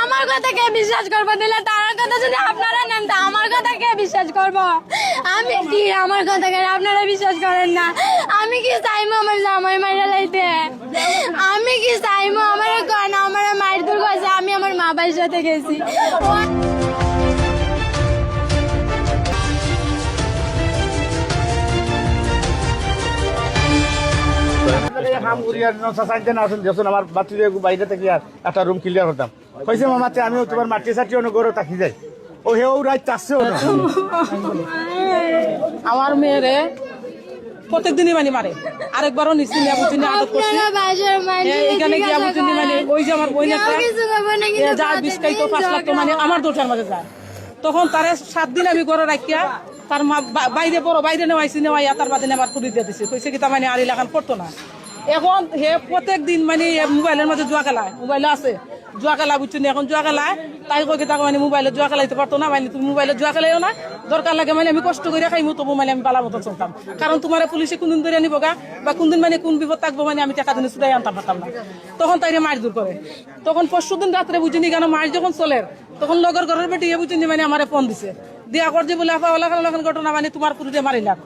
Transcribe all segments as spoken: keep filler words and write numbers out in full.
আমার কথা কে বিশ্বাস করবো? দিলে তার কথা যদি আপনারা নেন, তা আমার কথা কে বিশ্বাস করবো? আমি কি, আমার কথা কেন আপনারা বিশ্বাস করেন না? আমি কি চাইমু আমার জামাই মাইরা লাইতে? আমি কি চাইমু? আমার কন, আমার মাইর দূর করছে, আমি আমার মা বাবার সাথে গেছি। এই হাম করিয়া নসা সাইতে না আসুন, দেখুন আমার বাচ্চাদের বাইরে থেকে আর একটা রুম ক্লিয়ার করতাম। কইছে, "মামা, তে আমিও তোমার মাটি সাটি অন্য গরু তাকি যাই।" ও হে, ও রাইত আসছে, ও না। আমার মেয়েরে প্রত্যেক দিনই মানে মারে, আরেকবারও নিচে নিয়ে বুঝিনি আদত করছি। আপনারা বাজার মানে হ্যাঁ, এখানে গিয়া জিজ্ঞাসা বুঝিনি মানে করেন। ওই যে আমার বোন কেউ একটা কিছু করবো না, এ কিন্তু যা তাদের বিষ খাইতো দিন পাঁচ লাখ তো মানে জগা আমার দরজার মাঝে যায়। তখন তারে সাত দিন আমি ঘরে রাখিয়া তার মা বা-, বাইরে বড় বাইরে নেওয়াইছি, নেওয়াইয়া তার বাদে আবার তুলি দিয়ে দিছি। কইছে কি তার মানে আর এলাকান করতো না। এখন হে প্রত্যেক দিন মানে এ মোবাইলের মাঝে জুয়া খেলায়, মোবাইলে আছে জুয়া খেলা, বুঝছো নি? এখন জুয়া খেলায়, তাই কই কি তাকে মানে মোবাইলে জুয়া খেলাইতে পারতো না, মানে তুমি মোবাইলে জুয়া খেলাইও না, দরকার লাগে মানে আমি কষ্ট করে খাইমু, তবু মানে আমি বালা মতো চলতাম। কারণ তোমার পুলিশে কোনদিন ধরে নিবো গা, বা কোনদিন মানে কোন বিপদ থাকবো মানে আমি টাকা দিনে ছুটাই আনতাম পারতাম না। তখন তাইরে মাইর দূর করে। তখন পরশু দিন রাত্রে বুঝিনি কেন মাইর যখন চলের, তখন লগর ঘরের বেটি ইয়ে বুঝিনি মানে আমারে ফোন দিছে, দিয়া কর যে বলে, "আফা, ওলা খান, ওলা খান ঘটনা মানে তোমার পুরুষে মারিলাম।"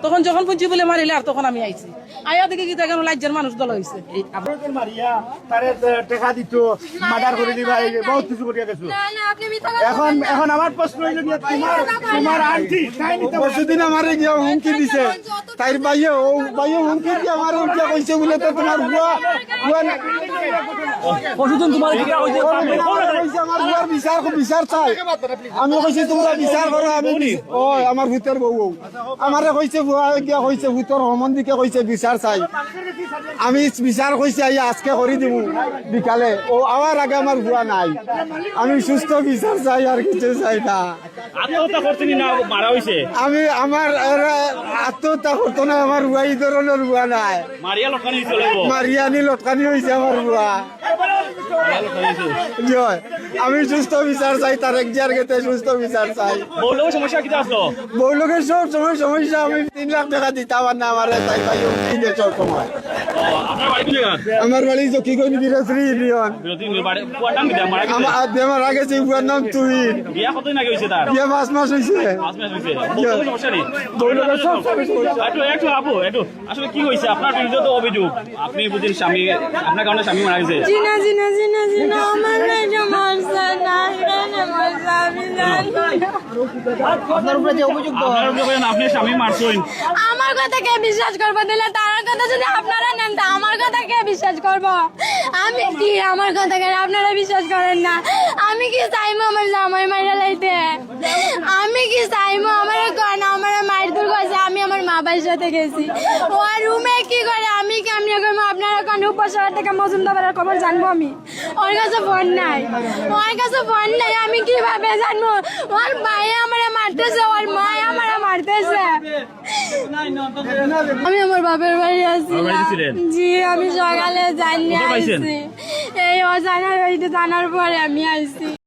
তখন যখন বুঝছি বলে মারিলে আর তখন আমি আইছি। আয়া দেখি কি দেখেন লাজ্জার মানুষ দল হইছে। এই আপনাদের মারিয়া তারে, এ, টেকা দিত, মার্ডার করে দিবা, এই যে বহুত কিছু করিয়া গেছো। না, না, আপনি মিথ্যা কথা এখন, বলবেন না। এখন আমার প্রশ্ন হইল গিয়া তোমার, তোমার আন্টি, তাই নি? পরশুদিন আমারে গিয়া হুমকি দিছে। তাইর ভাইয়ে, ও ভাইয়ে হুমকি দিয়া আমারে উল্টা কইছে বলে তো তোমার বুয়া, বুয়া না। পরশুদিন তোমার কি কইছে? ও, আমারে কইছে আমার বুয়ার বিচার, বিচার চাই। আমি কইছি তোমরা বিচার করো, আমি নি-, ও আমার ভূতের বউ, বউ। আমারে কইছে বুয়া গিয়া কইছে ভূতর হমন দিকে কইছে বিচার চাই। আমি বিচার কইছি আইয়া আজকে করি দিমু বিকালে। ও আওয়ার আগে আমার বুয়া নাই। আমি সুস্থ বিচার চাই, আর কিছু চাই না। আত্মহত্যা করছেনি না মারা হইছে? আমি আমার এরা আত্মহত্যা করতো না, আমার বুয়া এই ধরনের বুয়া নাই। মারিয়া লটকানি হইছে লইব। মারিয়া আনি লটকানি হইছে আমার বুয়া। মারিয়া লটকানি হইছে। জি হয়। আমি সুস্থ বিচার চাই, তারেক জিয়ার গেছে সুস্থ বিচার চাই। বউ লগে সমস্যা কিতা আসলো? বউ লগে সব সময় সমস্যা, আমি তিন লাখ টাকা দিতাম আর না আমারে তাই ভাই ও কি দেয় সব সময়। ও, আপনার বাড়ি কোন জায়গা? আমার বাড়ি জকিগঞ্জ বিরাজরি ইউনিয়ন। বিরাজরি ইউনিয়ন, বাড়ি, পুয়ার নাম কিতা? মারা গেছে? আমার, আর যে মারা গেছে, পুয়ার নাম তুহিন। বিয়া কতদিন আগে হইছে তার? বিয়া পাঁচ মাস হইছে। পাঁচ মাস হইছে। বউ লগে সমস্যা নেই? বউ লগে সব সমস্যা। একটু, একটু আপু, একটু আসলে কি হইছে? আপনার বিরুদ্ধে তো অভিযোগ, আপনি বুঝেন স্বামী, আপনার কারণে স্বামী মারা গেছে। জি না, জি না, জি না, জি না, আমার মেয়েটা মারছে না, কেন মারছে আমি জানি না। আপনার উপরে যে অভিযোগ দেওয়া আপনার উপরে বলেন, আপনি স্বামী মারছেন। আমার কথা কে বিশ্বাস করবো? দিলে তার কথা যদি আপনারা নেন, তা আমার কথা কে বিশ্বাস করবো? আমি কি, আমার কথা কেন আপনারা বিশ্বাস করেন না? আমি কি চাইমু আমার জামাই মাইরা লাইতে? আমি কি চাইমু? আমার কন, আমার মাইর দূর করছে, আমি আমার মা বাবার সাথে গেছি। ও আর রুমে কি করে? আমি কি, আমি এখন আপনারা কন উপসভা থেকে মজুমদারের খবর জানবো আমি? ওর কাছে ফোন নাই, ওর কাছে ফোন নাই, আমি কিভাবে জানবো? ওর ভাই আমারে মারতেছে, ওর মা আমারে মারতেছে। আমি আমার বাপের বাড়ি আছি। বাপের বাড়ি ছিলেন? জি, আমি সকালে জানি কোথায় পাইছেন? আইছি। এই ও জানার, এই যে জানার পরে আমি আইছি।